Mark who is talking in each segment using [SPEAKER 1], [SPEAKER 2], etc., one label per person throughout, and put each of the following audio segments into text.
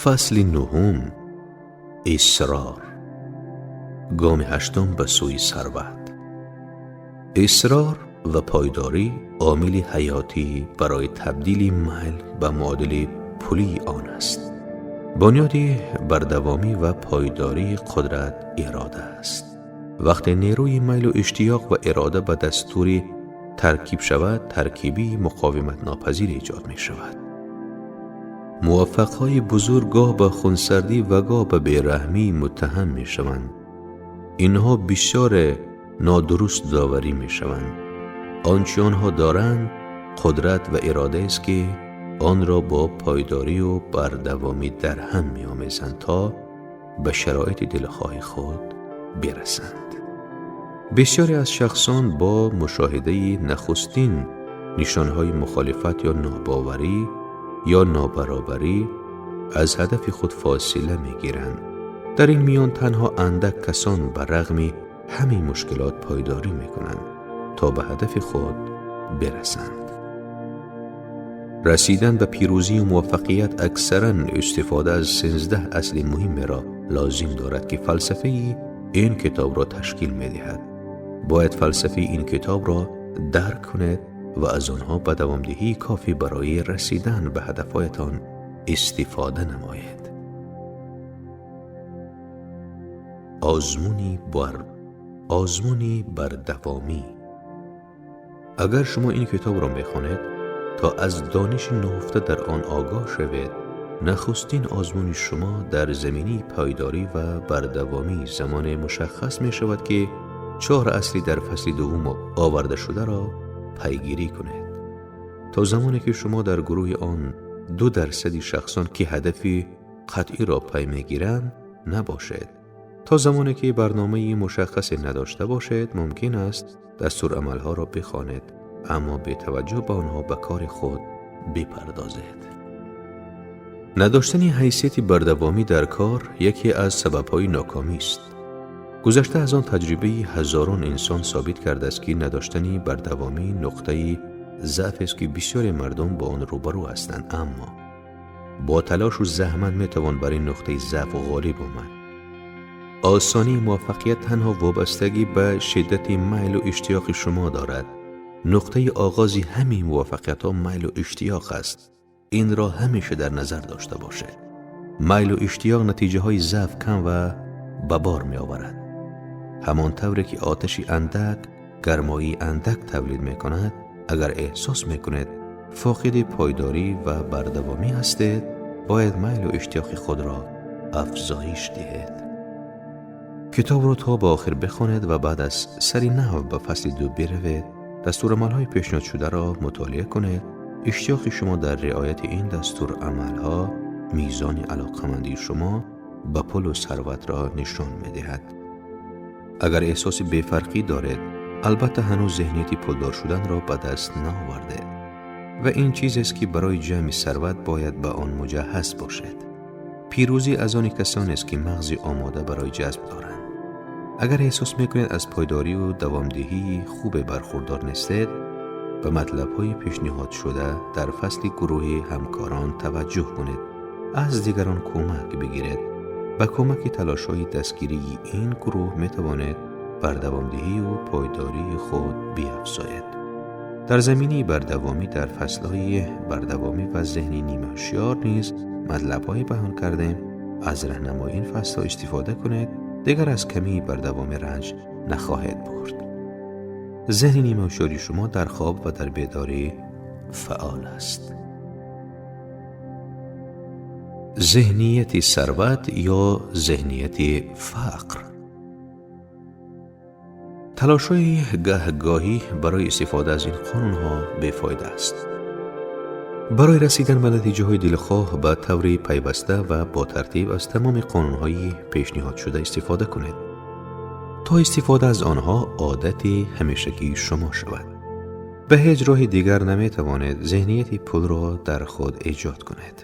[SPEAKER 1] Фасли нуҳум: Исрор. Гоми ҳаштум ба сӯи сарват. Исрор ва пойдорӣ омили ҳаётӣ барои табдили майл ба муодили пулии он аст. Бунёди бардавомӣ ва пойдории қудрат ирода аст. Вақте нерӯи майлу иштиёқ ва ирода ба дастури таркиб шавад, таркибии муқовиматнопазир эҷод мешавад. Муваффақҳои бузург гоҳ ба хунсардӣ ва гоҳ ба бераҳмӣ муттаҳам мешаванд. Инҳо бисёре нодуруст доварӣ мешаванд. Он чи онҳо доранд, қудрат ва иродаест, ки онро бо пойдорию бардавомӣ дар ҳам меомезанд, то ба шароити дилхоҳи худ бирасанд. Бисёре аз шахсон бо мушоҳидаи нахустин нишонҳои мухолифат ё нобоварӣ ё нобаробарӣ аз ҳадафи худ фосила мегиранд. Дар ин миён танҳо андак касон ба рағми ҳамин мушкилот пойдорӣ мекунанд, то ба ҳадафи худ бирасанд. Расидан ба пирӯзию муваффақият аксаран истифода аз 13 асли муҳимеро лозим дорад, ки фалсафаи ин китобро ташкил медиҳад. Бояд фалсафаи ин китобро дарк кунед ва аз онҳо ба давомдиҳии кофӣ барои расидан ба ҳадафҳоятон истифода намоед. Озмуни бардавомӣ. Агар шумо ин китобро мехонед, то аз дониши нуҳуфта дар он огоҳ шавед, нахустин озмуни шумо дар заминаи пойдорӣ ва бардавомӣ замоне мушаххас мешавад, ки чор асли дар фасли дуввум оварда шударо пайгирӣ кунед. То замоне ки шумо дар гурӯҳи он 2 дарсади шахсон, ки ҳадафи қатъиро пай мегиранд, набошед, то замоне ки барномаи мушаххасе надошта бошед, мумкин аст дастурамалҳоро бихонед, аммо бетаваҷҷӯҳ ба онҳо ба кори худ бипардозед. Надоштани ҳайсияти бардавомӣ дар кор яке аз сабабҳои нокомист. Гузашта аз он, таҷрибаи ҳазорон инсон собит кардааст, ки надоштани бардавомӣ нуқтаи заъфест, ки бисёре мардум бо он рӯбарӯ ҳастанд, аммо бо талошу заҳмат метавон бар ин нуқтаи заъф ғолиб омад. Осонии муваффақият танҳо вобастагӣ ба шиддати майлу иштиёқи шумо дорад. Нуқтаи оғози ҳамаи муваффақиятҳо майлу иштиёқ аст. Инро ҳамеша дар назар дошта бошед. Майлу иштиёқ натиҷаҳои заъф кам ва ба бор меоварад. Ҳамон тавре ки оташи андак гармоии андак тавлид мекунад, агар эҳсос мекунед, фоқиди пойдорӣ ва бардавомӣ ҳастед, бояд майлу иштиёқи худро афзоиш диҳед. Китобро то ба охир бихонед ва баъд аз сари нав ба фасли ду биравед. Дастурамалҳои пешниҳодшударо мутолиа кунед. Иштиёқи шумо дар риояти ин дастурамалҳо мизони алоқамандии шумо ба пулу сарватро нишон медиҳад. Агар эҳсоси бефарқӣ доред, албатта ҳанӯз зеҳнияти пулдор шуданро ба даст наовардед ва ин чизест, ки барои ҷамъи сарват бояд ба он муҷаҳҳаз бошед. Пирӯзӣ аз они касонест, ки мағзи омода барои ҷазб доранд. Агар эҳсос мекунед, аз пойдорию давомдиҳии хубе бархурдор нестед, ба матлабҳои пешниҳодшуда дар фасли гурӯҳи ҳамкорон таваҷҷӯҳ кунед, аз дигарон кӯмак бигиред. Ба кӯмаки талошҳои дастгирии ин гурӯҳ метавонед бар давомдиҳию пойдории худ биафзоед. Дар заминаи бардавомӣ дар фаслҳои бардавомӣ ва зеҳни нимаҳушёр низ матлабҳое баён кардем. Аз раҳнамои ин фаслҳо истифода кунед, дигар аз камии бардавомӣ ранҷ нахоҳед бурд. Зеҳни нимаҳушёри шумо дар хоб ва дар бедорӣ фаъол аст. Зеҳнияти сарват ё зеҳнияти фақр. Талошҳои гаҳгоҳӣ барои истифода аз ин қонунҳо бефоида аст. Барои расидан ба натиҷаҳои дилхоҳ ба таври пайваста ва бо тартиб аз тамоми қонунҳои пешниҳодшуда истифода кунед, то истифода аз онҳо одати ҳамешагии шумо шавад. Ба ҳеҷ роҳи дигар наметавонед зеҳнияти пулро дар худ эҷод кунед.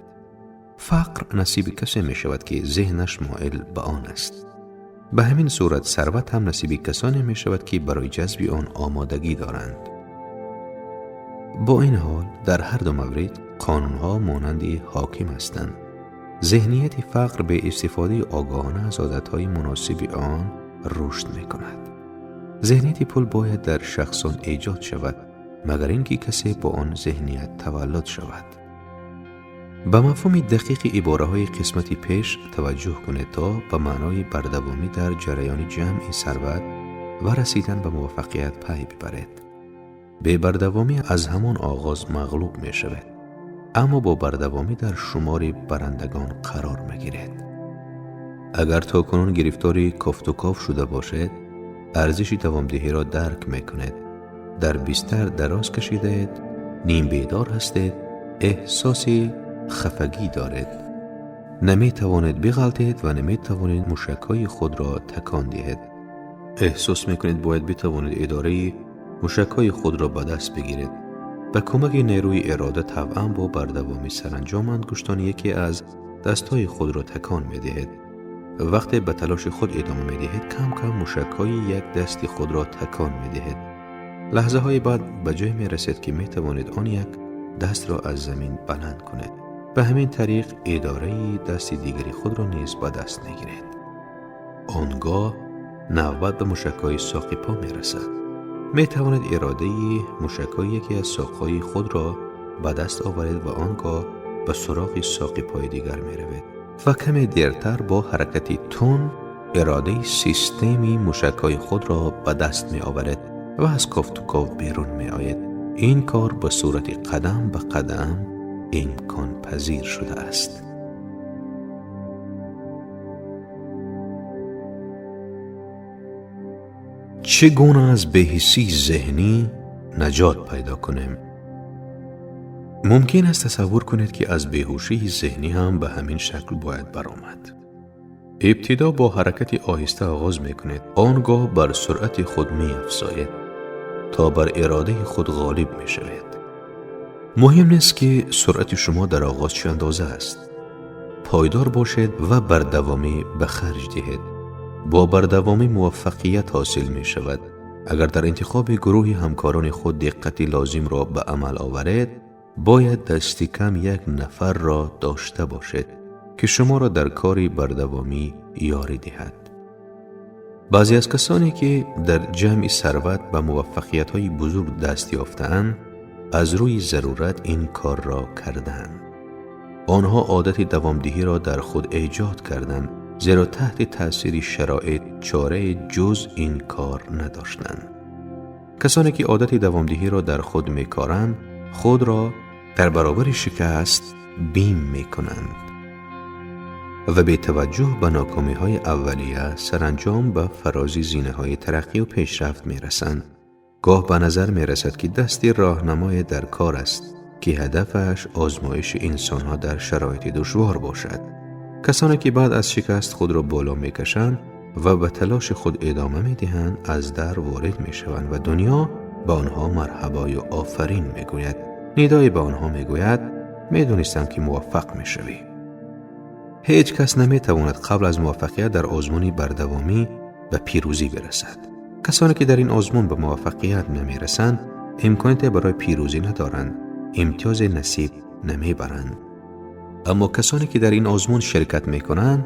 [SPEAKER 1] Фақр насиби касе мешавад, ки зеҳнаш моил ба он аст. Ба ҳамин сурат сарват ҳам насиби касоне мешавад, ки барои ҷазби он омодагӣ доранд. Бо ин ҳол, дар ҳар ду маврид қонунҳо монанди ҳоким ҳастанд. Зеҳнияти фақр бе истифодаи огоҳона аз одатҳои муносиби он рушд мекунад. Зеҳнияти пул бояд дар шахсон эҷод шавад, магар ин ки касе бо он зеҳният таваллуд шавад. Ба мафҳуми дақиқи ибораҳои қисмати пеш таваҷҷӯҳ кунед то ба маънои бардавомӣ дар ҷараёни ҷамъи сарват ва расидан ба муваффақият пай бибаред. Бебардавомӣ аз ҳамон оғоз мағлуб мешавед, аммо бо бардавомӣ дар шумори барандагон қарор мегиред. Агар то кунун гирифтори кофтуков шуда бошед, арзиши давомдиҳиро дарк мекунед. Дар бистар дароз кашидаед, нимбедор ҳастед, эҳсоси хафагӣ доред. Наметавонед биғалтед ва наметавонед мушакҳои худро такон диҳед. Эҳсос мекунед бояд битавонед идораи мушакҳои худро ба даст бигиред. Ба кӯмаки нерӯи ирода тавъам бо бардавомӣ саранҷом ангуштони яке аз дастҳои худро такон медиҳед. Вақте ба талоши худ идома медиҳед, кам-кам мушакҳои як дасти худро такон медиҳед. Лаҳзаҳои баъд ба ҷое мерасед ки метавонед он як дастро аз замин баланд кунед. Ба ҳамин тариқ идораи дасти дигари худро низ ба даст мегиред. Он гоҳ навбат ба мушакҳои соқи по мерасад. Метавонед иродаи мушакҳои яке аз соқҳои худро ба даст оваред ва он гоҳ ба суроғи соқи пои дигар меравед ва каме дертар бо ҳаракати тун иродаи системи мушакҳои худро ба даст меоваред ва аз кофтуков берун меоед. Ин кор ба сурати қадам ба қадам имконпазир шудааст. Чӣ гуна аз беҳиссии зеҳнӣ наҷот пайдо кунем? Мумкин аст тасаввур кунед ки аз беҳушии зеҳнӣ ҳам ба ҳамин шакл бояд баромад. Ибтидо бо ҳаракати оҳиста оғоз мекунед, он гоҳ бар суръати худ меафзоед то бар иродаи худ ғолиб мешавед. Муҳим нест ки суръати шумо дар оғоз чӣ андоза аст. Пойдор бошед ва бардавомӣ ба харҷ диҳед. Бо бардавомӣ муваффақият ҳосил мешавад. Агар дар интихоби гурӯҳи ҳамкорони худ диққати лозимро ба амал оваред, бояд дасти кам як нафарро дошта бошед ки шуморо дар кори бардавомӣ ёрӣ диҳад. Баъзе аз касоне ки дар ҷамъи сарват ба муваффақиятҳои бузург даст ёфтаанд, аз рӯи зарурат ин корро кардаанд. Онҳо одати давомдиҳиро дар худ эҷод карданд, зеро таҳти таъсири шароит чораи ҷуз ин кор надоштанд. Касоне ки одати давомдиҳиро дар худ мекоранд, худро дар баробари шикаст бим мекунанд ва бетаваҷҷӯҳ ба нокомиҳои аввалия саранҷом ба фарози зинаҳои тараққию пешрафт мерасанд. Гоҳ ба назар мерасад ки дасти роҳнамое дар кор аст ки ҳадафаш озмоиши инсонҳо дар шароити душвор бошад. Касоне ки баъд аз шикаст худро боло мекашанд ва ба талоши худ идома медиҳанд, аз дар ворид мешаванд ва дунё ба онҳо марҳабою офарин мегӯяд. Нидое ба онҳо мегӯяд: медонистам ки муваффақ мешавӣ. Ҳеҷ кас наметавонад қабл аз муваффақият дар озмуни бардавомӣ ба пирӯзӣ бирасад. Касоне ки дар ин озмун ба муваффақият намерасанд, имконите барои пирӯзӣ надоранд, имтиёзи насиб намебаранд. Аммо касоне ки дар ин озмун ширкат мекунанд,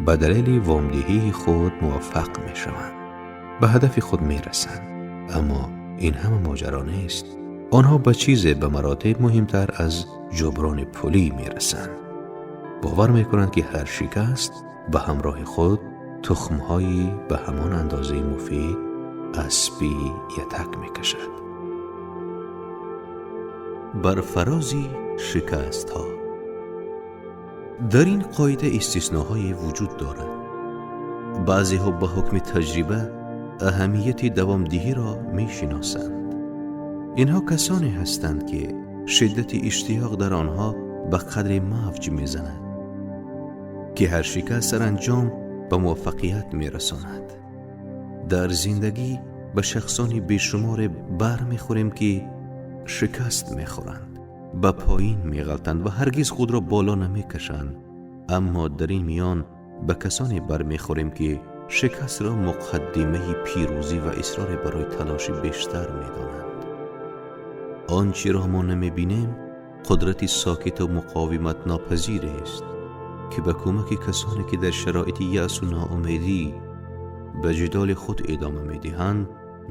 [SPEAKER 1] ба далели вомдиҳии худ муваффақ мешаванд, ба ҳадафи худ мерасанд. Аммо ин ҳама моҷаро нест. Онҳо ба чизе ба маротиб муҳимтар аз ҷуброни пулӣ мерасанд. Бовар мекунанд ки ҳар шикаст ба ҳамроҳи худ тухмҳои ба ҳамон андозаи муфид аспи ятак мекашад. Бар фарози шикастҳо. Дар ин қоида истисноҳое вуҷуд дорад. Баъзеҳо ба ҳукми таҷриба аҳамияти давомдиҳиро мешиносанд. Инҳо касоне ҳастанд ки шиддати иштиёқ дар онҳо ба қадри мавҷ мезанад, ки ҳар шикаст саранҷом ба муваффақият мерасонад. Дар зиндагӣ ба шахсони бешуморе бармехӯрем ки шикаст мехӯранд, ба поин меғалтанд ва ҳаргиз худро боло намекашанд. Аммо дар ин миён ба касоне бармехӯрем ки шикастро муқаддимаи пирӯзӣ ва исроре барои талоши бештар медонанд. Он чиро мо намебинем, қудрати сокиту муқовиматнопазирест ки ба кӯмаки касоне ки дар шароити яъсу ноумедӣ ба ҷидоли худ идома медиҳанд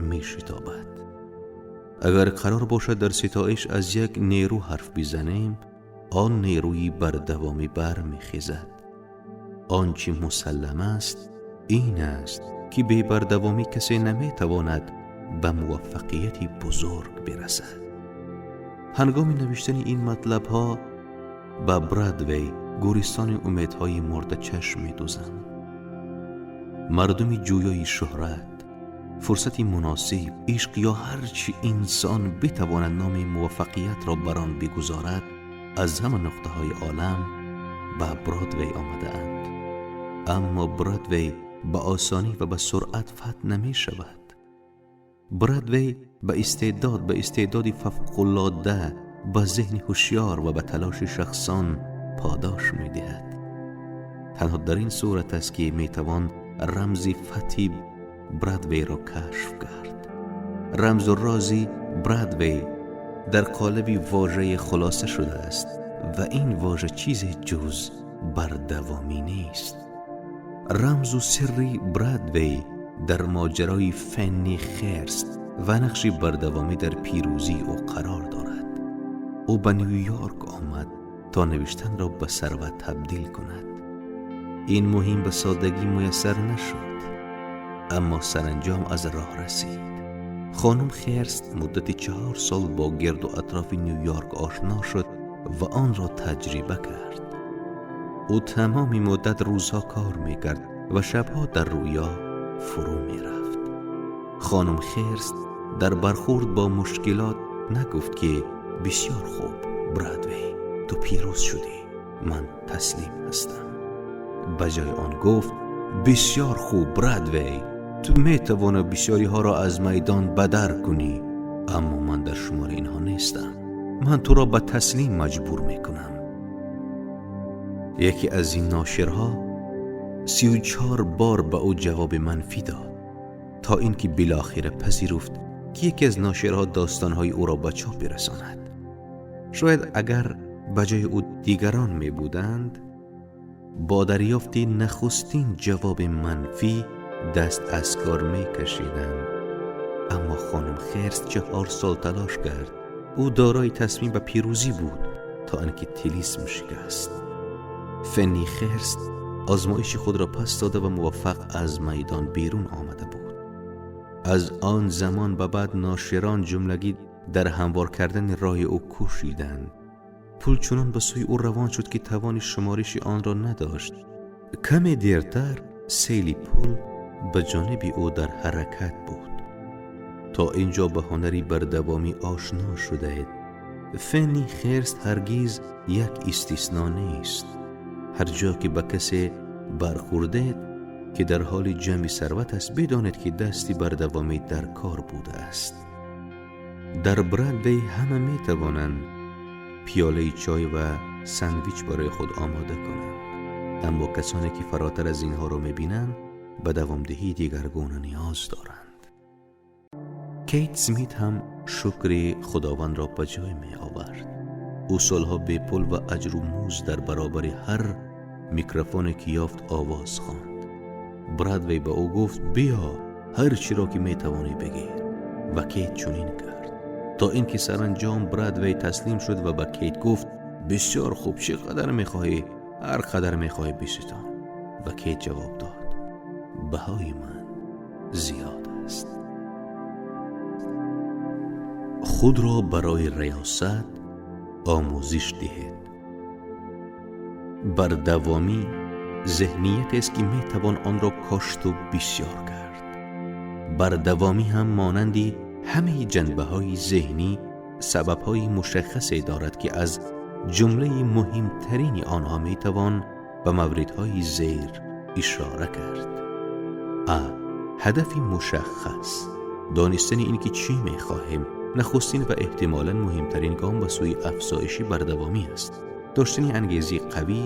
[SPEAKER 1] мешитобад. Агар қарор бошад дар ситоиш аз як нерӯ ҳарф бизанем, он нерӯи бардавомӣ бармехезад. Он чи мусаллам аст ин аст, ки бебардавомӣ касе наметавонад ба муваффақияти бузург бирасад. Ҳангоми навиштани ин матлабҳо ба Бродвей, гӯристони умедҳои мурда, чашм медӯзам. Мардуми ҷӯёи шӯҳрат, фурсати муносиб, ишқ ё ҳар чи инсон битавонад номи муваффақиятро бар он бигузорад, аз ҳама нуқтаҳои олам ба Бродвей омадаанд. Аммо Бродвей ба осонӣ ва ба суръат фатҳ намешавад. Бродвей ба истеъдод, ба истеъдоди фавқулода, ба зеҳни ҳушёр ва ба талоши шахсон подош медиҳад. Танҳо дар ин сурат аст, ки метавон рамзи фатҳи Бродвейро кашф кард. Рамзу рози Бродвей дар қолаби вожае хулоса шудааст ва ин вожа чизе ҷуз бардавомӣ нест. Рамзу сирри Бродвей дар моҷарои Фенни Херст ва нақши бардавомӣ дар пирӯзии ӯ қарор дорад. Ӯ ба Ню-Йорк омад то навиштанро ба сарват табдил кунад. Ин муҳим ба содагӣ муяссар нашуд, аммо саранҷом аз роҳ расид. Хонум Херст муддати 4 сол бо гирду атрофи Ню-Йорк ошно шуд ва онро таҷриба кард. Ӯ тамоми муддат рӯзҳо кор мекард ва шабҳо дар рӯё фурӯ мерафт. Хонум Херст дар бархӯрд бо мушкилот нагуфт, ки бисёр хуб, Бродвей, ту пирӯз шудӣ, ман таслим ҳастам. Ба ҷои он гуфт: бисёр хуб, Бродвей, ту метавонӣ бисёриҳоро аз майдон бадар кунӣ, аммо ман дар шумори инҳо нестам. Ман туро ба таслим маҷбур мекунам. Яке аз ин ноширҳо 34 бор ба ӯ ҷавоби манфӣ дод, то ин ки билохира пазируфт, ки яке аз ноширҳо достонҳои ӯро ба чоп бирасонад. Шояд агар ба ҷои ӯ дигарон мебуданд, бо дарёфти нахустин ҷавоби манфӣ даст аз кор мекашиданд. Аммо хонум Херст 4 сол талош кард. Ӯ дорои тасмим ба пирӯзӣ буд, то анки тилисм шикаст. Фенни Херст озмоиши худро пас дода ва муваффақ аз майдон берун омада буд. Аз он замон ба баъд ноширон ҷумлагӣ дар ҳамвор кардани роҳи ӯ кӯшиданд. Пул чунон ба сӯи ӯ равон шуд, ки тавони шумориши онро надошт. Каме дертар сейли пул ба ҷониби ӯ дар ҳаракат буд. То ин ҷо ба ҳунари бардавомӣ ошно шудаед. Фенни Херст ҳаргиз як истисно нест. Ҳар ҷо ки ба касе бархӯрдед, ки дар ҳоли ҷамъи сарват аст, бидонед, ки дасти бардавомӣ дар кор будааст. Дар Бродвей ҳама метавонанд пиёлаи чой ва сандвич барои худ омода кунанд, аммо касоне ки фаротар аз инҳоро мебинанд, ба давомдиҳии дигаргуна ниёз доранд. Кейт Смит ҳам шукри Худовандро ба ҷой меовард. Ӯ солҳо бепул ва аҷру музд дар баробари ҳар микрофоне ки ёфт овоз хонд. Бродвей ба ӯ гуфт: биё, ҳар чиро ки метавонӣ бигир. Ва Кейт чунин кард, то ин ки саранҷом Бродвей таслим шуд ва ба Кейт гуфт: бисёр хуб, чӣ қадар мехоҳӣ? Ҳар қадар мехоҳӣ биситон. Ва Кейт ҷавоб дод: баҳои ман зиёд аст. Худро барои риёсат омӯзиш диҳед. Бардавомӣ зеҳниятест, ки метавон онро кошту бисёр кард. Бардавомӣ ҳам монанди ҳамаи ҷанбаҳои зеҳнӣ сабабҳои мушаххасе дорад, ки аз ҷумлаи муҳимтарини онҳо метавон ба мавридҳои зер ишора кард. А ҳадафи мушаххас. Донистани ин ки чӣ мехоҳем, нахустин ва эҳтимолан муҳимтарин гом ба сӯи афзоиши бардавомӣ аст. Доштани ангезаи қавӣ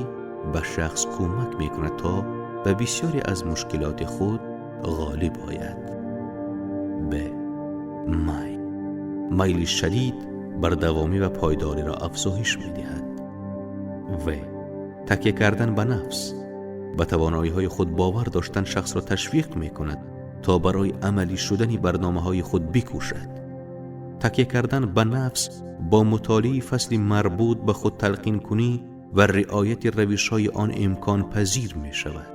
[SPEAKER 1] ба шахс кӯмак мекунад, то ба бисёре аз мушкилоти худ ғолиб ояд. Б майл. Майли шадид бардавомӣ ва пойдориро афзоиш медиҳад. В Такя кардан ба нафс. Ба тавоноиҳои худ бовар доштан шахсро ташвиқ мекунад то барои амалӣ шудани барномаҳои худ бикӯшад. Такя кардан ба нафс бо мутолиаи фасли марбут ба худ талқинкунӣ ва риояти равишҳои он имконпазир мешавад.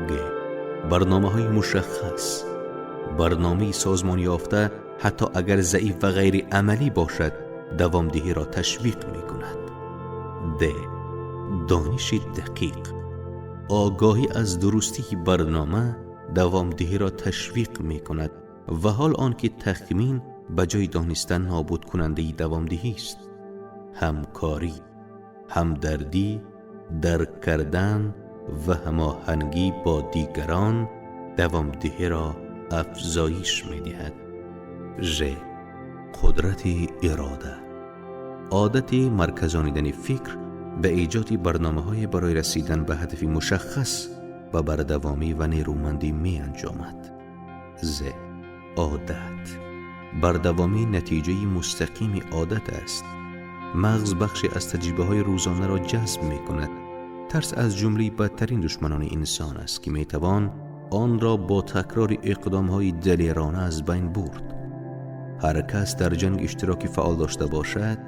[SPEAKER 1] Г. Барномаҳои мушаххас. Барномаи созмонёфта ҳатто агар заиф ва ғайриамалӣ бошад, давомдиҳиро ташвиқ мекунад. Д. Дониши дақиқ. Огоҳӣ аз дурустии барнома давомдиҳиро ташвиқ мекунад ва ҳол он ки тахмин ба ҷои донистан нобудкунандаи давомдиҳист. Ҳамкорӣ, ҳамдардӣ, дарк кардан ва ҳамоҳангӣ бо дигарон давомдиҳиро афзоиш медиҳад. Ж. Қудрати ирода. Одати марказонидани фикр ба эҷоди барномаҳое барои расидан ба ҳадафи мушаххас ва бардавомӣ ва нерӯмандӣ меанҷомад. З. Одат. Бардавомӣ натиҷаи мустақими одат аст. Мағз бахше аз таҷрибаҳои рӯзонаро ҷазб мекунад. Тарс аз ҷумлаи бадтарин душманони инсон аст ки метавон онро бо такрори иқдомҳои далерона аз байн бурд. Ҳар кас дар ҷанг иштироки фаъол дошта бошад,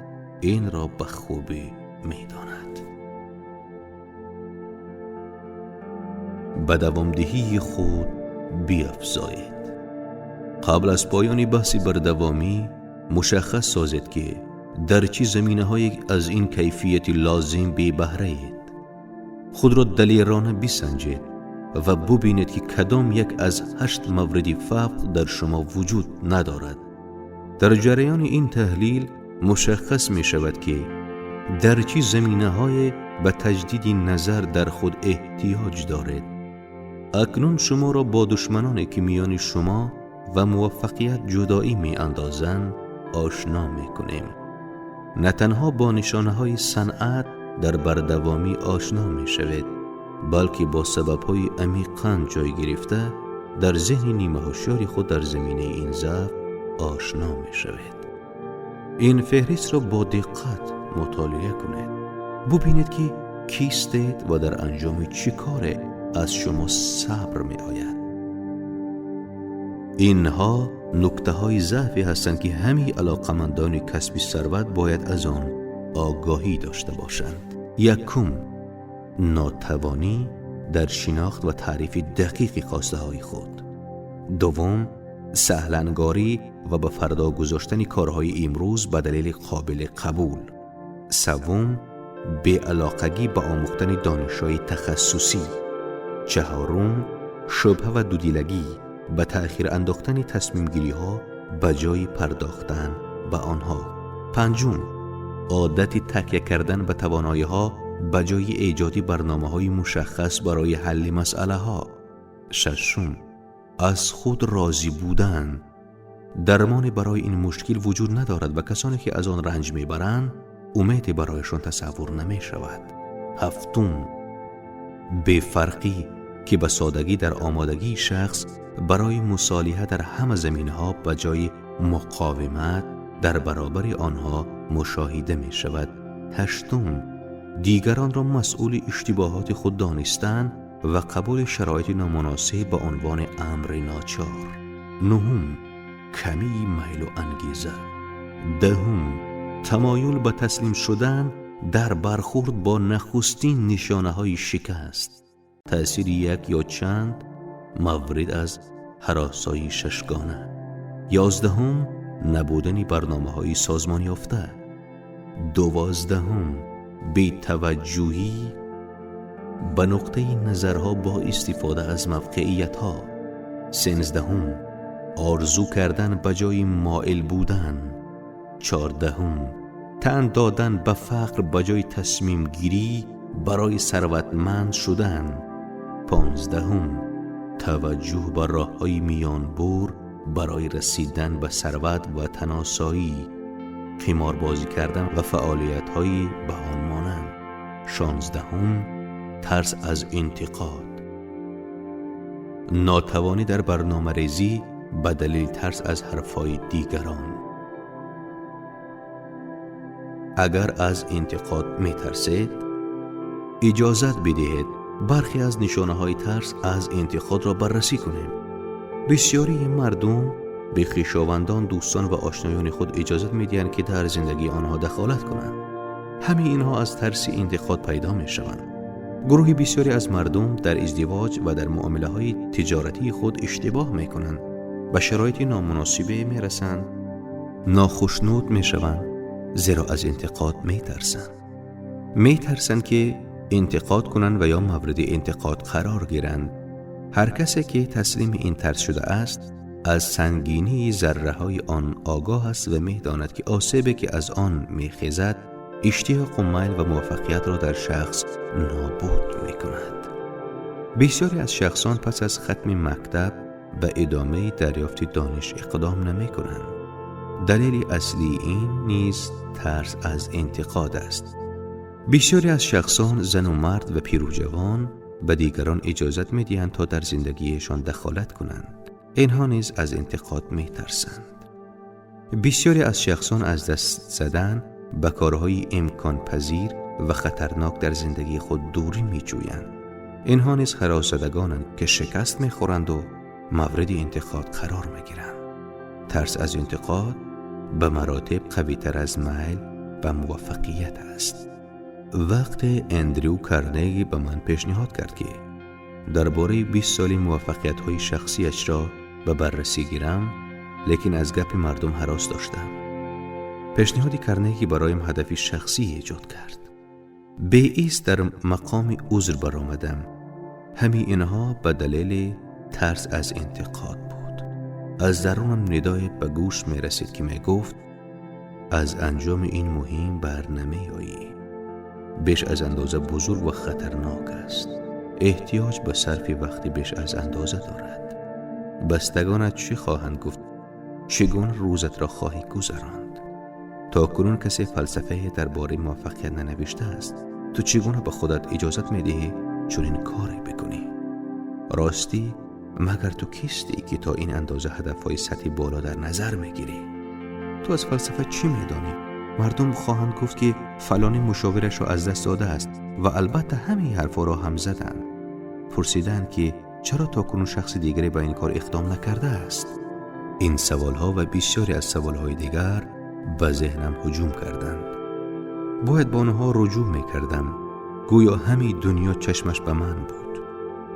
[SPEAKER 1] инро ба хубӣ медонад. Ба давомдиҳии худ биафзоед. Қабл аз поёни баҳси бардавомӣ мушаххас созед ки дар чӣ заминаҳое аз ин кайфияти лозим бебаҳраед. Худро далерона бисанҷед ва бубинед ки кадом як аз 8 мавриди фавқ дар шумо вуҷуд надорад. Дар ҷараёни ин таҳлил мушаххас мешавад ки дар чӣ заминаҳое ба таҷдиди назар дар худ эҳтиёҷ доред. Акнун шуморо бо душманоне ки миёни шумо ва муваффақият ҷудоӣ меандозанд ошно мекунем. На танҳо бо нишонаҳои санъат дар бардавомӣ ошно мешавед, балки бо сабабҳои амиқан ҷой гирифта дар зеҳни нимаҳушёри худ дар заминаи ин заъф ошно мешавед. Ин феҳристро бо диққат мутолиа кунед. Бубинед ки кистед ва дар анҷоми чӣ коре аз шумо сабр меояд. Инҳо нуктаҳои заъфе ҳастанд ки ҳамаи алоқамандони касби сарват бояд аз он огоҳӣ дошта бошанд. Якум, нотавонӣ дар шинохт ва таърифи дақиқи хостаҳои худ. Дуввум, саҳлангорӣ ва ба фардо гузоштани корҳои имрӯз ба далели қобили қабул. Севум, беалоқагӣ ба омӯхтани донишҳои тахассусӣ. Чаҳорум, шубҳа ва дудилагӣ ба таъхир андохтани тасмимгириҳо ба ҷои пардохтан ба онҳо. Панҷум, одати такя кардан ба тавоноиҳо ба ҷои эҷоди барномаҳои мушаххас барои ҳалли масъалаҳо. Шашум, аз худ розӣ будан. Дармоне барои ин мушкил вуҷуд надорад ва касоне ки аз он ранҷ мебаранд умеде барояшон тасаввур намешавад. Ҳафтум, бефарқӣ ки ба содагӣ дар омодагии шахс барои мусолиҳа дар ҳама заминаҳо ба ҷои муқовимат дар баробари онҳо мушоҳида мешавад. Ҳаштум, дигаронро масъули иштибоҳоти худ донистан ва қабули шароити номуносиб ба унвони амри ночор. Нуҳум, камии майлу ангеза. Даҳум, тамоюл ба таслим шудан дар бархурд бо нахустин нишонаҳои шикаст. Таъсири як ё чанд маврид аз ҳаросҳои шашгона. 11, набудани барномаҳои созмонёфта. 12, бетаваҷҷӯҳӣ ба нуқтаи назарҳо бо истифода аз мавқеиятҳо. 13, орзу кардан ба ҷои моил будан. 14, тан додан ба фақр ба ҷои тасмимгирӣ барои сарватманд шудан. 15, таваҷҷӯҳ ба роҳҳои миёнбур барои расидан ба сарват ва таносоӣ, қиморбозӣ кардан ва фаъолиятҳои ба он монанд. 16, тарс аз интиқод. Нотавонӣ дар барномарезӣ ба далели тарс аз ҳарфҳои дигарон. Агар аз интиқод метарсед, Иҷозат бидиҳед бархе аз нишонаҳои тарс аз интиқодро баррасӣ кунем. Бисёрии мардум ба хешовандон, дӯстон ва ошноёни худ иҷозат медиҳанд, ки дар зиндагии онҳо дахолат кунанд. Ҳамаи инҳо аз тарси интиқод пайдо мешаванд. Гурӯҳи бисёре аз мардум дар издивоҷ ва дар муомилаҳои тиҷоратии худ иштибоҳ мекунанд, ба шароити номуносибе мерасанд, нохушнуд мешаванд, зеро аз интиқод метарсанд. Метарсанд, ки интиқод кунанд ва ё мавриди интиқод қарор гиранд. Ҳар касе ки таслими ин тарс шудааст, аз сангинии зарраҳои он огоҳ аст ва медонад, ки осебе ки аз он мехезад, иштиёқу майл ва муваффақиятро дар шахс нобуд мекунад. Бисёре аз шахсон пас аз хатми мактаб ба идомаи дарёфти дониш иқдом намекунанд. Далели аслии ин низ тарс аз интиқод аст. Бисёре аз шахсон, зану мард ва пиру ҷавон, ба дигарон иҷозат медиҳанд, то дар зиндагиашон дахолат кунанд. Инҳо низ аз интиқод метарсанд. Бисёре аз шахсон аз даст задан ба корҳои имконпазир ва хатарнок дар зиндагии худ дурӣ меҷӯянд. Инҳо низ ҳаросзадагонанд, ки шикаст мехӯранду мавриди интиқод қарор мегиранд. Тарс аз интиқод ба маротиб қавитар аз майл ба муваффақият аст. Вақте Эндрю Карнеги ба ман пешниҳод кард, ки дар бораи 20 соли муваффақиятҳои шахсиашро ба баррасӣ гирам, лекин аз гапи мардум ҳарос доштам. Пешниҳоди Карнеги бароям ҳадафи шахсӣ эҷод кард. Беист дар мақоми узр баромадам. Ҳамаи инҳо ба далели тарс аз интиқод буд. Аз дарунам нидое ба гӯш мерасид, ки мегуфт: аз анҷоми ин муҳим бар намеоӣ. Беш аз андоза бузург ва хатарнок аст. Эҳтиёҷ ба сарфи вақти беш аз андоза дорад. Бастагонат чӣ хоҳанд гуфт? Чӣ гуна рӯзатро хоҳӣ гузаронд? То кунун касе фалсафае дар бораи муваффақият нанавиштааст. Ту чӣ гуна ба худат иҷозат медиҳӣ чунин коре бикунӣ? Ростӣ, магар ту кистӣ, ки то ин андоза ҳадафҳои сатҳи боло дар назар мегирӣ? Ту аз фалсафа чӣ медонӣ? Мардум хоҳанд гуфт, ки фалонӣ мушовирашро аз даст додааст ва албатта ҳамаи ҳарфҳоро ҳам заданд. Пурсиданд, ки чаро то кунун шахси дигаре ба ин кор иқдом накардааст. Ин саволҳо ва бисёре аз саволҳои дигар ба зеҳнам ҳуҷум карданд. Бояд ба онҳо руҷӯъ мекардам. Гӯё ҳамаи дунё чашмаш ба ман буд.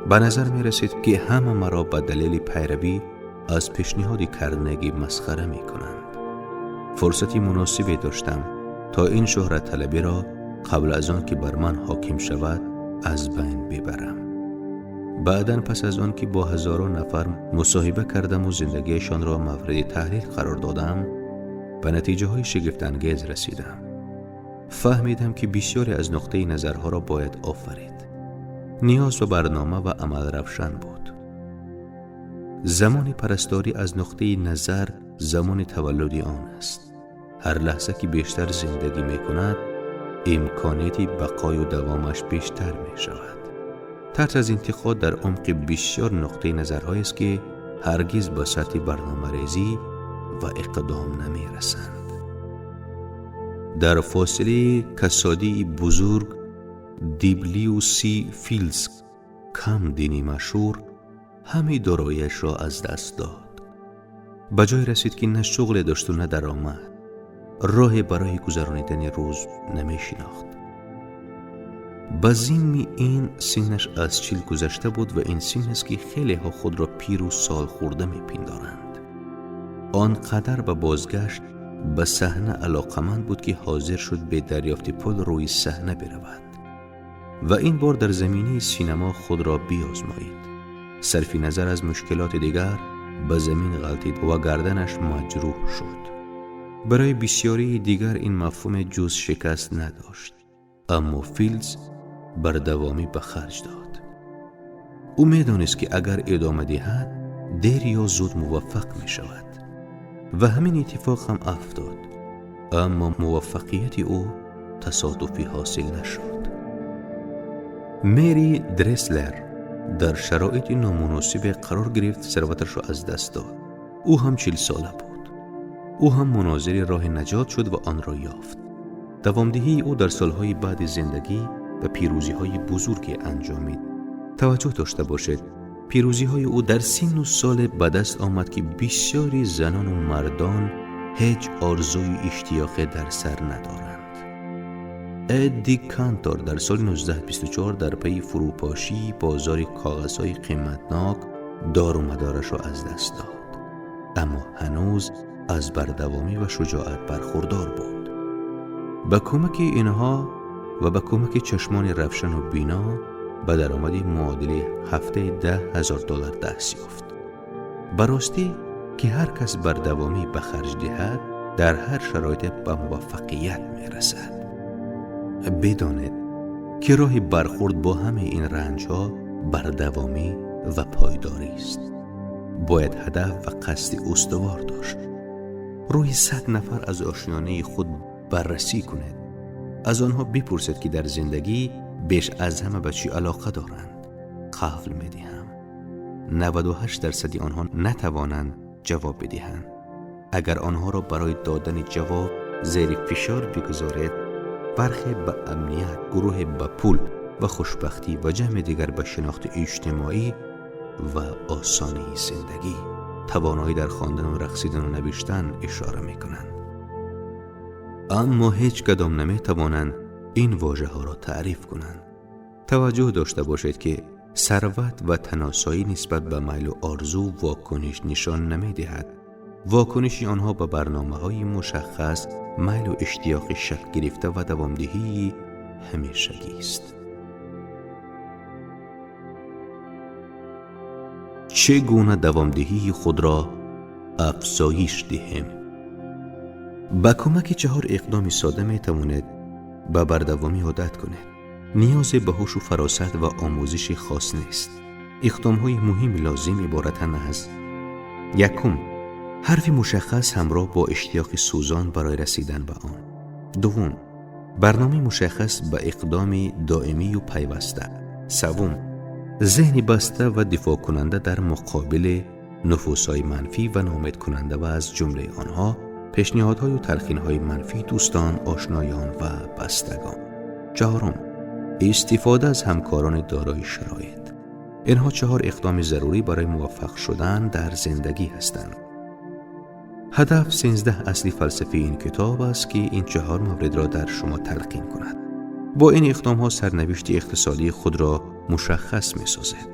[SPEAKER 1] Ба назар мерасид, ки ҳама маро ба далели пайравӣ аз пешниҳоди Карнеги масхара мекунанд. Фурсати муносибе доштам, то ин шӯҳратталабиро қабл аз он ки бар ман ҳоким шавад, аз байн бибарам. Баъдан, пас аз он ки бо ҳазорон нафар мусоҳиба кардаму зиндагиашонро мавриди таҳлил қарор додам, ба натиҷаҳои шигифтангез расидам. Фаҳмидам, ки бисёре аз нуқтаи назарҳоро бояд офарид. Ниёз ба барнома ва амал равшан буд. Замони парасторӣ аз нуқтаи назар замони таваллуди он аст. Ҳар лаҳза ки бештар зиндагӣ мекунад, имконияти бақою давомаш бештар мешавад. Тарс аз интиқод дар умқи бисёр нуқтаи назарҳоест, ки ҳаргиз ба сатҳи барномарезӣ ва иқдом намерасанд. Дар фосилаи касодии бузург Даблю Си Филдс, кам дини машҳур, ҳамаи дороияшро аз даст дод. Ба ҷое расид, ки на шуғле дошту на даромад. Роҳе барои гузаронидани рӯз намешинохт. Ба зимми ин синнаш аз 40 гузашта буд ва ин син аст, ки хелеҳо худро пиру солхӯрда мепиндоранд. Он қадар ба бозгашт ба саҳна алоқаманд буд, ки ҳозир шуд бе дарёфти пул рӯи саҳна биравад ва ин бор дар заминаи синемо худро биозмоид. Сарфи назар аз мушкилоти дигар, ба замин ғалтид ва гарданаш маҷрӯҳ шуд. Барои бисёрии дигар ин мафҳуме ҷуз шикаст надошт, аммо Филдс бардавомӣ ба харҷ дод. Ӯ медонист, ки агар идома диҳад, дер ё зуд муваффақ мешавад. Ва ҳамин иттифоқ ҳам афтод, аммо муваффақияти ӯ тасодуфӣ ҳосил нашуд. Мери Дреслер дар шароити номуносибе қарор гирифт, сарваташро аз даст дод. Ӯ ҳам 40сола буд. Ӯ ҳам мунозири роҳи наҷот шуд ва онро ёфт. Давомдиҳии ӯ дар солҳои баъди зиндагӣ به پیروزی‌های بزرگی انجامید. توجه داشته باشید، پیروزی‌های او در سن و سال به دست آمد که بسیاری زنان و مردان هیچ آرزوی اشتیاق در سر ندارند. ادی کانتور در سال 1924 در پی فروپاشی بازار کاغذهای قیمتناک دار و مدارش را از دست داد، اما هنوز از بردوامی و شجاعت برخوردار بود. به کمک اینها و به کمک چشمان روشن و بینا به درآمد معادل هفته $10,000 دست یافت. براستی که هر کس بردوامی به خرج دهد در هر شرایط به موفقیت میرسد. بدانید که راه برخورد با همه این رنج‌ها بردوامی و پایداری است. باید هدف و قصد استوار داشت. روی 100 نفر از آشنایان خود بررسی کنید. از آنها بپرسید که در زندگی بیش از همه به چی علاقه دارند. قول می‌دهم 98% آنها نتوانند جواب بدهند. اگر آنها را برای دادن جواب زیر فشار بگذارید، برخی به امنیت، گروه به پول و خوشبختی و جمع دیگر به شناخت اجتماعی و آسانی زندگی، توانایی در خواندن و رقصیدن و نوشتن اشاره می‌کنند. اما هیچ کدام نمی‌توانند این واژه ها را تعریف کنند. توجه داشته باشید که ثروت و تناسایی نسبت به میل و آرزو واکنش نشان نمی‌دهد. واکنش آنها به برنامه‌های مشخص، میل و اشتیاق شکل گرفته و دوامدهی همیشگی است. چگونه دوامدهی خود را افزایش دهیم؟ با کمک 4 اقدام ساده می توانید به بردوامی عادت کنید. نیاز به هوش و فراست و آموزش خاص نیست. اقدام‌های مهم لازم عبارتند از: یکم، حرف مشخص همراه با اشتیاق سوزان برای رسیدن به آن. دوم، برنامه مشخص به اقدام دائمی و پیوسته. سوم، ذهن بسته و دفاع کننده در مقابل نفوس‌های منفی و ناامید کننده و از جمله آنها پیشنهادهای و تلقین‌های منفی دوستان، آشنایان و بستگان. چهارم، استفاده از همکاران دارای شرایط. اینها 4 اقدام ضروری برای موفق شدن در زندگی هستند. هدف 13 اصلی فلسفی این کتاب است که این 4 مورد را در شما تلقین کند. با این اقدام ها سرنوشت اقتصادی خود را مشخص می سازد.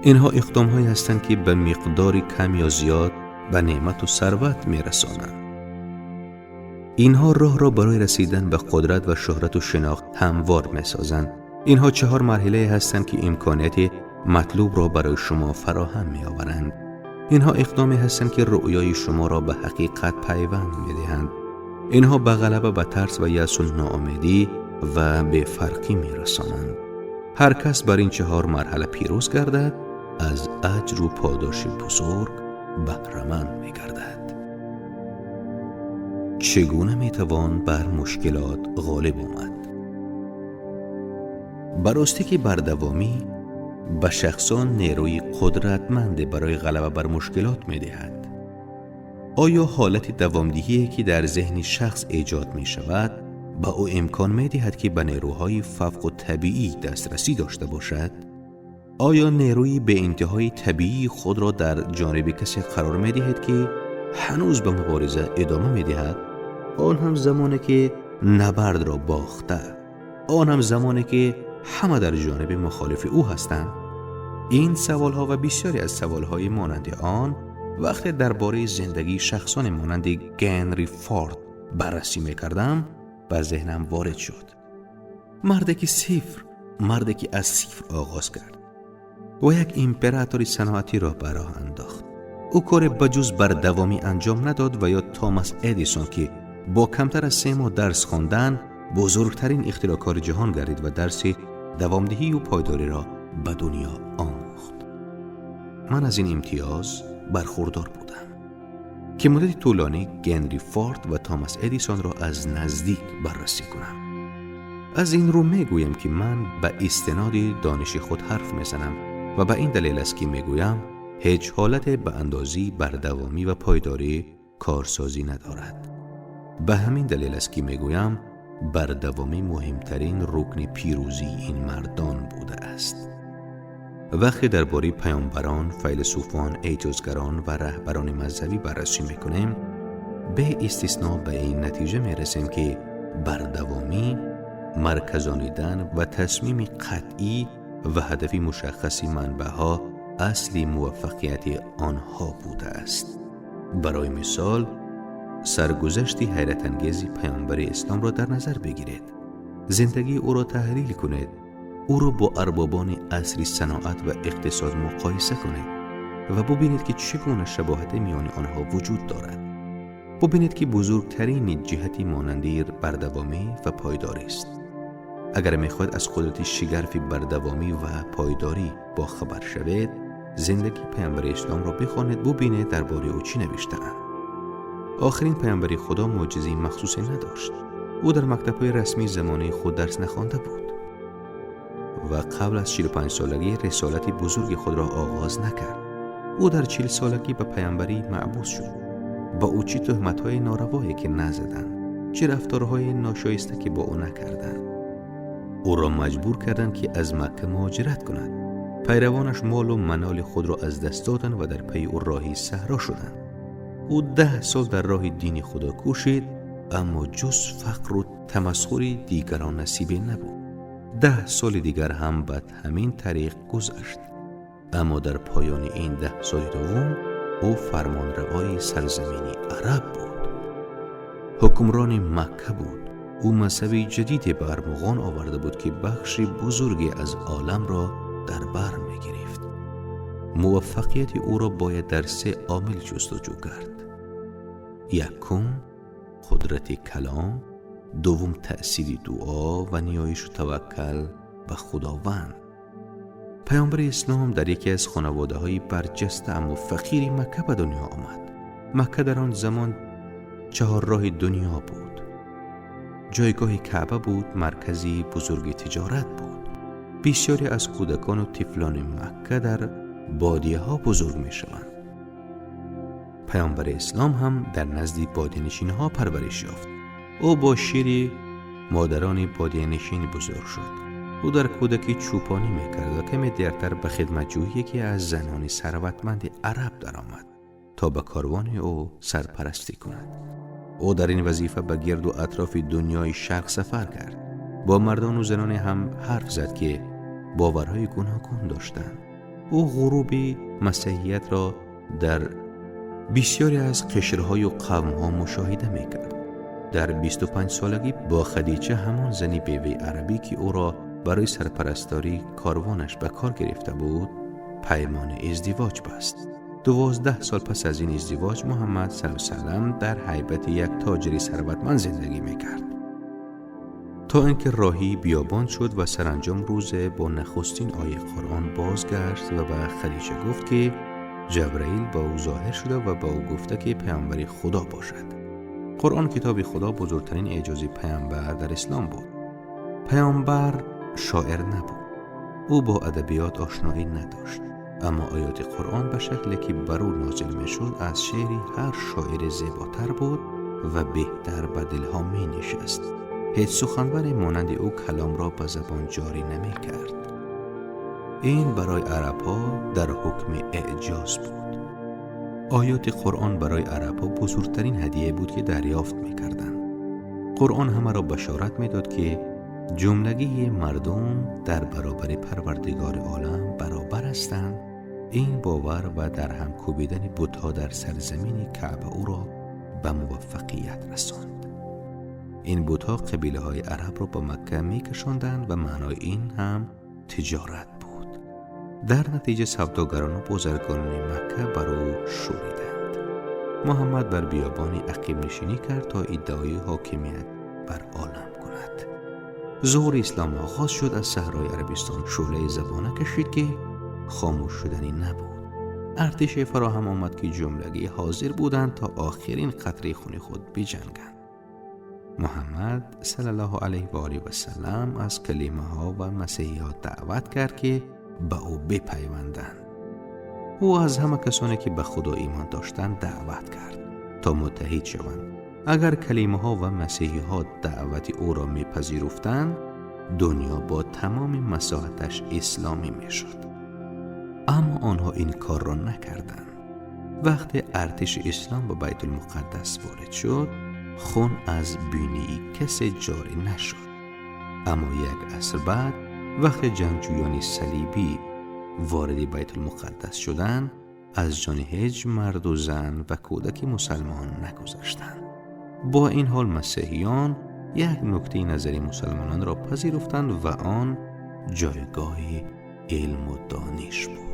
[SPEAKER 1] اینها اقدام هایی هستند که به مقدار کم یا زیاد به نعمت و ثروت می رسانند. اینها راه را برای رسیدن به قدرت و شهرت و شناخت هموار می سازند. اینها 4 مرحله هستند که امکانیت مطلوب را برای شما فراهم می آورند. اینها اقدامی هستند که رؤیای شما را به حقیقت پیوند می دهند. اینها به غلبه به ترس و یأس و ناامیدی و به فرقی می رسانند. هر کس بر این 4 مرحله پیروز گردد، از اجر و پاداش بزرگ بهره‌مند می گردد. چگونه می توان بر مشکلات غالب آمد؟ براستی که بردوامی به شخصان نیروی قدرتمند برای غلبه بر مشکلات می دهد. آیا حالت دوامدهی که در ذهن شخص ایجاد می شود به او امکان می دهد که به نیروهای فوق طبیعی دسترسی داشته باشد؟ آیا نیروی به انتهای طبیعی خود را در جانب کسی قرار می دهد که هنوز به مبارزه ادامه می دهد؟ آن هم زمانی که نبرد را باخته، آن هم زمانی که همه در جانب مخالف او هستند. این سوالها و بسیاری از سوالهای مانند آن وقتی درباره زندگی شخصان مانند گنری فورد بررسی می‌کردم به ذهنم وارد شد. مردی که از صفر آغاز کرد و یک امپراتوری صنعتی را به راه انداخت. او کار بجز بر دوامی انجام نداد و یا توماس ادیسون که با کمتر از 3 ماه درس خواندن بزرگترین اختراعکار جهان گردید و درس دوامدهی و پایداری را به دنیا آموخت. من از این امتیاز برخوردار بودم که مدت طولانی گنری فورد و توماس ادیسون را از نزدیک بررسی کنم. از این رو میگویم که من به استناد دانش خود حرف میزنم و به این دلیل است که میگویم هیچ حالت به اندازی بردوامی و پایداری کارسازی ندارد. به همین دلیل است که میگویم Бардавомӣ муҳимтарин рукни пирӯзии ин мардон будааст. Вақте дар бораи паёмбарон, файласуфон, эъҷозгарон ва раҳбарони мазҳабӣ баррасӣ мекунем, беистисно ба ин натиҷа мерасем, ки бардавомӣ, марказонидан ва тасмими қатъӣ ва ҳадафи мушаххаси манбаъҳо асли муваффақияти онҳо будааст. Барои мисол, саргузашти ҳайратангези паёмбари исломро дар назар бигиред. Зиндагии ӯро таҳлил кунед. Ӯро бо арбобони асри саноат ва иқтисод муқоиса кунед ва бубинед, ки чӣ гуна шабоҳате миёни онҳо вуҷуд дорад. Бубинед, ки бузургтарин ҷиҳати монандии бардавомӣ ва пойдорист. Агар мехоҳед аз қудрати шигарфи бардавомӣ ва пойдорӣ бохабар шавед, зиндагии паёмбари исломро бихонед, бубинед дар бораи ӯ чӣ навиштаанд. Охирин паёмбари Худо мӯъҷизаи махсусе надошт. Ӯ дар мактабҳои расмии замонаи худ дарс нахонда буд ва қабл аз 45 солагӣ рисолати бузурги худро оғоз накард. Ӯ дар 40 солагӣ ба паёмбарӣ маъбус шуд. Ба ӯ чӣ туҳматҳои норавое ки назаданд, чӣ рафторҳои ношоиста ки бо ӯ накарданд. Ӯро маҷбур карданд, ки аз Макка муҳоҷират кунад. Пайравонаш молу маноли худро аз даст доданд ва дар пайи ӯ роҳи саҳро шуданд. Ӯ 10 сол дар роҳи дини Худо кӯшид, аммо ҷуз фақру тамасхури дигарон насибе набуд. 10 соли дигар ҳам ба ҳамин тариқ гузашт. Аммо дар поёни ин 10 соли дуввум ӯ фармонравои сарзамини араб буд. Ҳукмрони Макка буд. Ӯ мазҳаби ҷадиде ба армуғон оварда буд, ки бахши бузурге аз оламро дар бар мегирифт. Муваффақияти ӯро бояд дар се омил ҷустуҷӯ кард. Якум, қудрати калом, дуввум, таъсири дуо ва ниёишу таваккал ба Худованд. Паёмбари ислом дар яке аз хонаводаҳои барҷаста, аммо фақири Макка ба дунё омад. Макка дар он замон чаҳорроҳи дунё буд. Ҷойгоҳи Каъба буд, маркази бузурги тиҷорат буд. Бисёре аз кӯдакону тифлони Макка дар бодияҳо бузург мешаванд. Паёмбари ислом ҳам дар назди бодиянишинҳо парвариш ёфт. Ӯ бо шири модарони бодиянишин бузург шуд. Ӯ дар кӯдакӣ чӯпонӣ мекард ва каме дертар ба хидматҷӯӣ яке аз занони сарватманди араб даромад, то ба корвони ӯ сарпарастӣ кунад. Ӯ дар ин вазифа ба гирду атрофи дунёи шарқ сафар кард. Бо мардону заноне ҳам ҳарф зад, ки боварҳои гуногун доштанд. Ӯ ғуруби масеҳиятро дар бисёре аз қишрҳою қавмҳо мушоҳида мекард. Дар 25 солагӣ бо Хадича, ҳамон зани беваи арабӣ, ки ӯро барои сарпарастории корвонаш ба кор гирифта буд, паймони издивоҷ баст. 12 сол пас аз ин издивоҷ Муҳаммад саллаллоҳу салам дар ҳайбати як тоҷири сарватманд зиндагӣ мекард, то ин ки роҳии биёбон шуд ва саранҷом рӯзе бо нахустин ояи Қуръон бозгашт ва ба Хадича гуфт, ки Ҷабраил ба ӯ зоҳир шуда ва ба ӯ гуфта, ки паёмбари Худо бошад. Қуръон, китоби Худо, бузургтарин эъҷози паёмбар дар ислом буд. Паёмбар шоир набуд. Ӯ бо адабиёт ошноӣ надошт, аммо оёти Қуръон ба шакле ки бар ӯ нозил мешуд, аз шеъри ҳар шоире зеботар буд ва беҳтар ба дилҳо менишаст. Ҳеҷ суханваре монанди ӯ каломро ба забон ҷорӣ намекард. Ин барои арабҳо дар ҳукми эъҷоз буд. Оёти Қуръон барои арабҳо бузургтарин ҳадие буд, ки дарёфт мекарданд. Қуръон ҳамаро башорат медод, ки ҷумлагии мардум дар баробари Парвардигори олам баробар ҳастанд. Ин бовар ва дар ҳам кӯбидани бутҳо дар сарзамини Каъба ӯро ба муваффақият расонд. Ин бутҳо қабилаҳои арабро ба Макка мекашонданд ва маънои ин ҳам тиҷорат буд. Дар натиҷа савдогарону бозаргонони Макка бар ӯ шӯриданд. Муҳаммад бар биёбони ақибнишинӣ кард, то иддаои ҳокимият бар олам кунад. Зуҳури ислом оғоз шуд. Аз саҳрои Арабистон шӯълаи забона кашид, ки хомӯш шуданӣ набуд. Артише фароҳам омад, ки ҷумлагӣ ҳозир буданд, то охирин қатраи хуни худ биҷанганд. Муҳаммад саллаллоҳу алайҳи ва олиҳи васалам аз калимаҳо ва масеҳиҳо даъват кард, ки ба ӯ бипайванданд. Ӯ аз ҳама касоне, ки ба Худо имон доштанд, даъват кард, то муттаҳид шаванд. Агар калимаҳо ва масеҳиҳо даъвати ӯро мепазируфтанд, дунё бо тамоми масоҳаташ исломӣ мешуд. Аммо онҳо ин корро накарданд. Вақте артиши ислом ба Байтулмуқаддас ворид шуд, хун аз бинии касе ҷорӣ нашуд. Аммо як аср баъд, вақте ҷангҷӯёни салибӣ вориди Байтулмуқаддас шуданд, аз ҷони ҳеҷ марду зан ва кӯдаки мусалмон нагузаштанд. Бо ин ҳол масеҳиён як нуктаи назари мусалмононро пазируфтанд ва он ҷойгоҳи илму дониш буд.